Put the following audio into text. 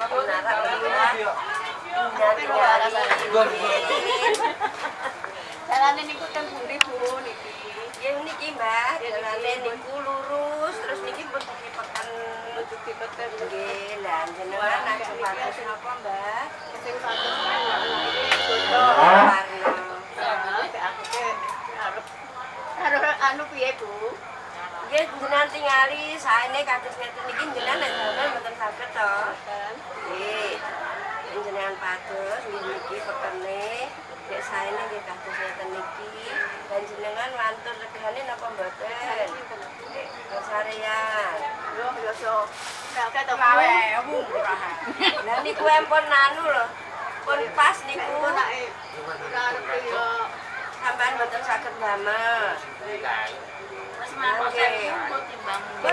Pinarak nggih. Jalane niku teng pundi, Bu, niki? Nggih niki, Mbak, jalane niku lurus terus niki pun dipeken. Dipeken. Nggih, lah jenengan ajeng pados napa, Mbak? Sing pados niki. Warna. Aku ke arep anu piye, Bu? Nggih, jenengan tingali saene kados ngeten niki jenengan nek damel mboten saged to. Nggih. Jenengan pados nggih niki pekene. Nek saene nggih kados ngeten niki. Dan jenengan wantun regane napa mboten? Sarean. Yo yo so. Nek to 2000 murah. Lah niku empun anu lho. Pun pas niku. Ora arep yo sampean mboten saged damel. Wis mangkok timbang.